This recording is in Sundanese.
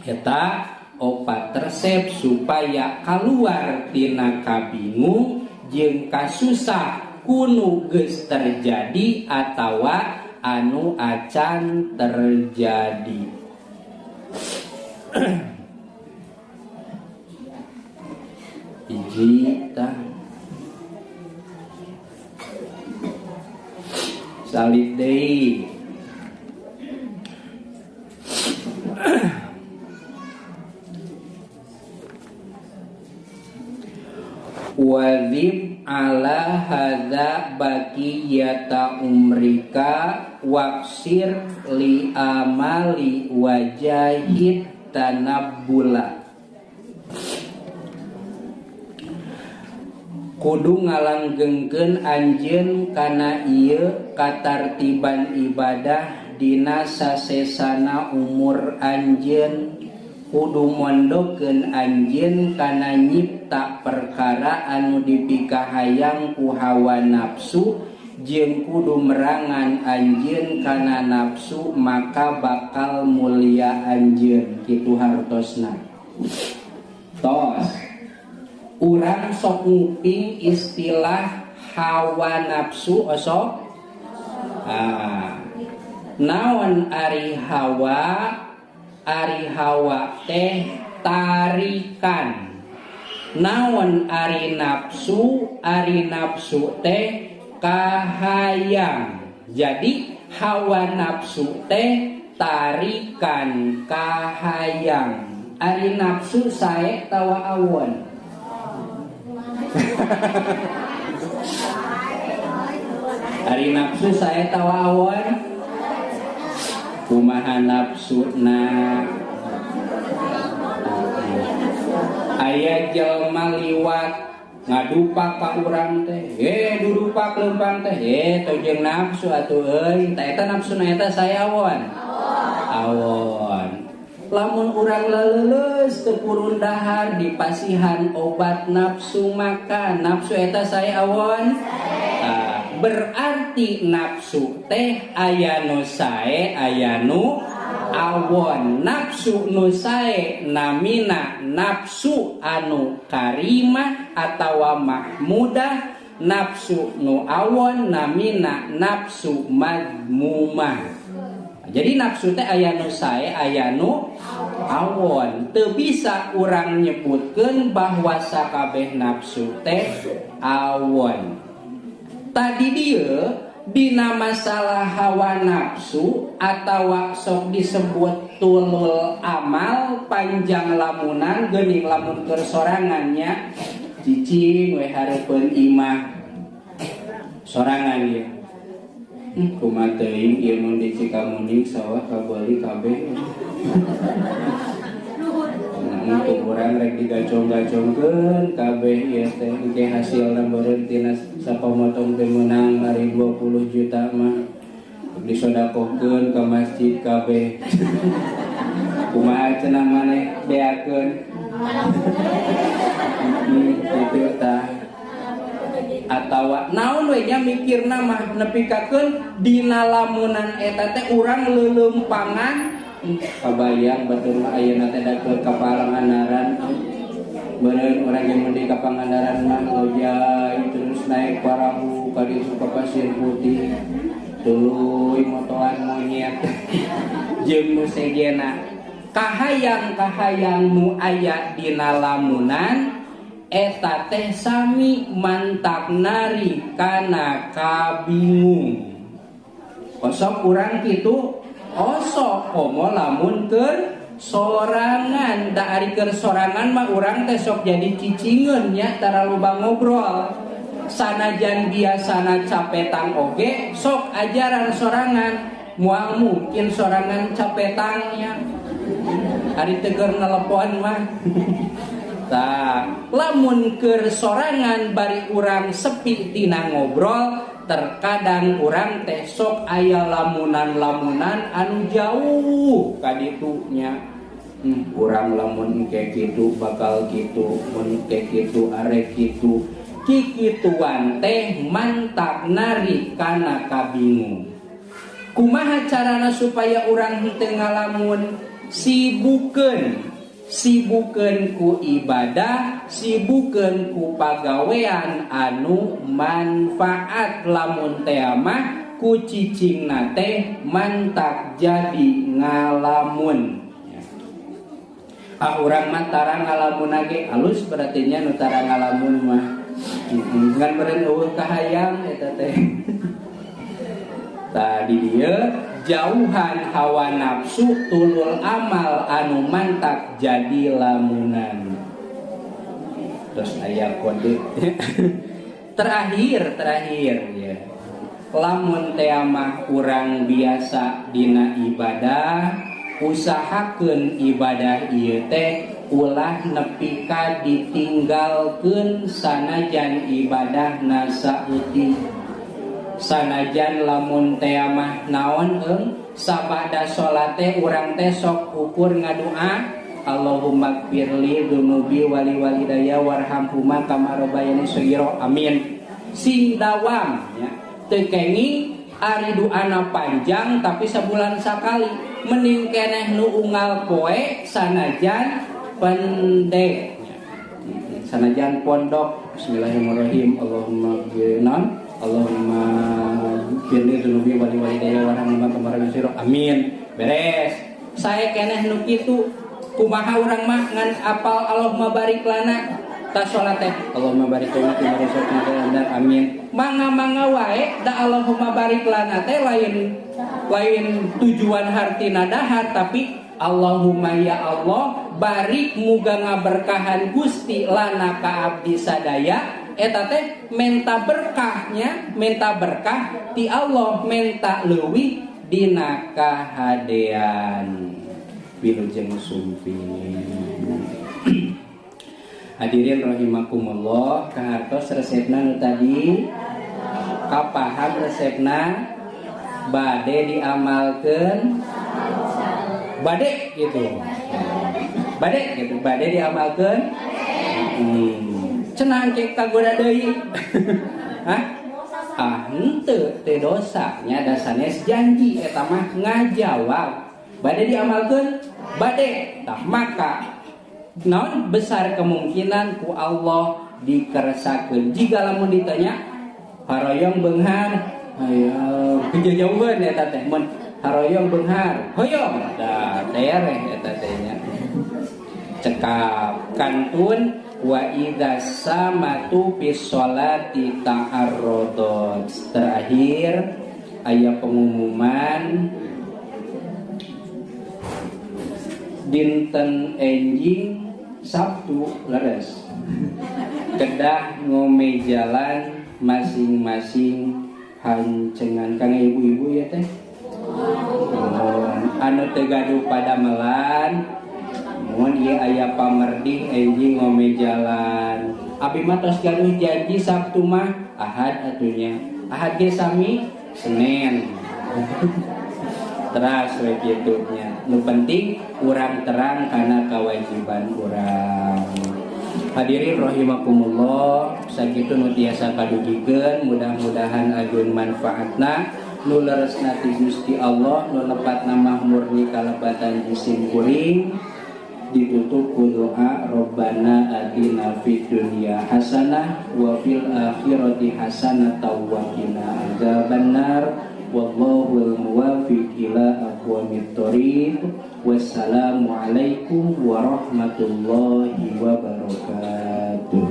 Eta opat resep supaya kaluar tina kabingung jeung kasusah kunu geus terjadi atawa anu acan terjadi. Hiji tah salib deui. Wazib ala hadza baqiyata umrika waksir li amali wajahid tanabbula. Kudu ngalanggengkeun anjeun kana ieu katartiban ibadah dina sasesana umur anjeun. Kudu mondokeun anjeun kana nyipta perkara anu dipikahayang ku hawa nafsu jeung kudu merangan anjeun kana nafsu maka bakal mulia anjeun kitu hartosna. Tos urang sok nguping istilah hawa nafsu osok. Naon ari hawa? Ari hawa teh tarikan. Naon ari nafsu? Ari nafsu teh kahayang. Jadi hawa nafsu teh tarikan kahayang. Ari nafsu sae tawa awon. Ari nafsu sae tawa awon. Kumaha nafsuna? Aya jelema liwat ngadupak ka urang teh, dudupak leumpang teh, teu jeung nafsu atuh euy. Tah eta nafsuna eta sae awon. Awon. Lamun urang leuleus teu purun dahar dipasihan obat nafsu makan, nafsu eta sae awon. Berarti nafsu teh aya nu sae aya nu awon. Nafsu nu sae namina nafsu anu karimah atawa mahmudah, nafsu nu awon namina nafsu madmumah. Jadi nafsu teh aya nu sae aya nu awon. Teu bisa urang nyebutkeun bahwa sakabeh nafsu teh awon. Tadi dia dina masalah hawa nafsu atawa sok disebut tulul amal panjang lamunan geuning lamun keur sorangannya cicing we hareupeun imah sorangan ieu. Kumaha teuing ieu mun di Cikamuning sawah kabeuli kabeh. Nah, urang rek digacong-gacongkeun kabeh ieu teh engke hasilna beureum tina sapamotong teh meunang ari 20 juta mah disodakohkeun ka masjid kabeh. Kumaha cenah maneh beakeun? Kitu tah. Atawa naon we nya mikirna mah nepikakeun dina lamunan eta teh urang leuleumpangan. Kabayang batur mah ayeuna teh dakeul ka Pangandaran. Beureun urang ge mun di ka Pangandaran mah ngojay terus naik parahu ka ditu ka Pasir Putih. Tuluy motoan monyet. Jeung nu sejena. Kahayang-kahayang nu aya dina lamunan eta teh sami mantak nari kana kabingung. Osok urang kitu osok komo lamun keur sorangan. Da ari keur sorangan mah urang teh sok jadi cicingeun nya tara loba ngobrol. Sanajan biasana capetang oge sok ajaran sorangan. Moal mungkin sorangan capetangnya. Ari teu keur nelepon mah. Tah, lamun keur sorangan bari urang sepi tina ngobrol, terkadang urang teh sok aya lamunan-lamunan anu jauh ka ditunya. Urang lamun engke kitu bakal kitu, mun engke kitu arek kitu. Kikituan teh mantak nari kana kabingung. Kumaha carana supaya urang henteu ngalamun? Sibukeun, sibukeun ku ibadah, sibukeun ku pagawean anu manfaat. Lamun teh mah ku cicingna teh mantak jadi ngalamun. Ah urang mah tara ngalamun ge alus berarti nya nu tara ngalamun mah. Ngan meureun eueuh kahayang eta teh. Tadi dia jauhan hawa nafsu tulul amal anu mantak jadi lamunan. Terus aya kode. Terakhir ya. Lamun teh mah urang biasa dina ibadah, usahakeun ibadah ieu teh ulah nepi ka ditinggalkeun sanajan ibadahna saeutik. Sanajan lamun teh mah naon eung sabada salat teh urang teh sok ukur ngadua Allahumma gfirli dzunubi wali walidayya warhamhuma kama rabbayani shaghira amin. Sing dawam ya. Teu kenging ari duana panjang tapi sebulan sakali, mending keneh nu unggal poe sanajan pendek. Sanajan pondok bismillahirrahmanirrahim Allahumma gfirna Allahumma gfirli dzunubi wali walidayya warhamhuma kama rabbayani shaghira amin. Beres. Sae keneh nu kitu kumaha urang mah ngan apal Allahumma barik lana ta salat teh Allahumma barik lana fi ma razaqtana amin. Mangga-mangga wae da Allahumma barik lana teh lain tujuan hartina dahar tapi Allahumma ya Allah barik muga ngaberkahan Gusti lana ka abdi sadaya. Eta teh menta berkahnya, menta berkah ti Allah, menta leuwih dina kahadean. Wilujeng sumping. Hadirin rahimakumullah, kahartos resepna nu tadi kapaham resepna bade diamalkeun bade gitu. Bade gitu, bade diamalkeun. Cenah engke kagoda deui. Hah? Ah henteu teh dosa nya dasarnya janji eta mah ngajawab. Bade diamalkeun bade tah maka naon besar kemungkinan ku Allah dikeresakeun. Jika lamun ditanya haroyong beunghar hayang kejauhan eta teh mun haroyong beunghar hoyong da tereh eta teh nya. Cekap kantun wa idza samatu fi sholati ta'arradot. Terakhir aya pengumuman dinten enjing Sabtu leres kedah ngome jalan masing-masing hancengan kang ibu-ibu ya teh anu teu gaduh padamelan mun ieu aya pamerdih enjing ngome jalan. Abi mah tos gaduh janji Sabtu mah Ahad atunya Ahad ge sami Senin. Teras we kitu nya. Nu penting urang terang kana kewajiban urang. Hadirin rahimakumullah, sakitu nu tiasa kadugikeun, mudah-mudahan ageung manfaatna, nu leresna ti Gusti Allah, nu lepatna mah murni kalebatan jisim kuring. Ditutup ku doa Rabbana atina fid dunya hasanah wa fil akhirati hasanah wa qina adzabannar. Wallahul muwafiq ila aqwamit thoriq. Wassalamualaikum warahmatullahi wabarakatuh.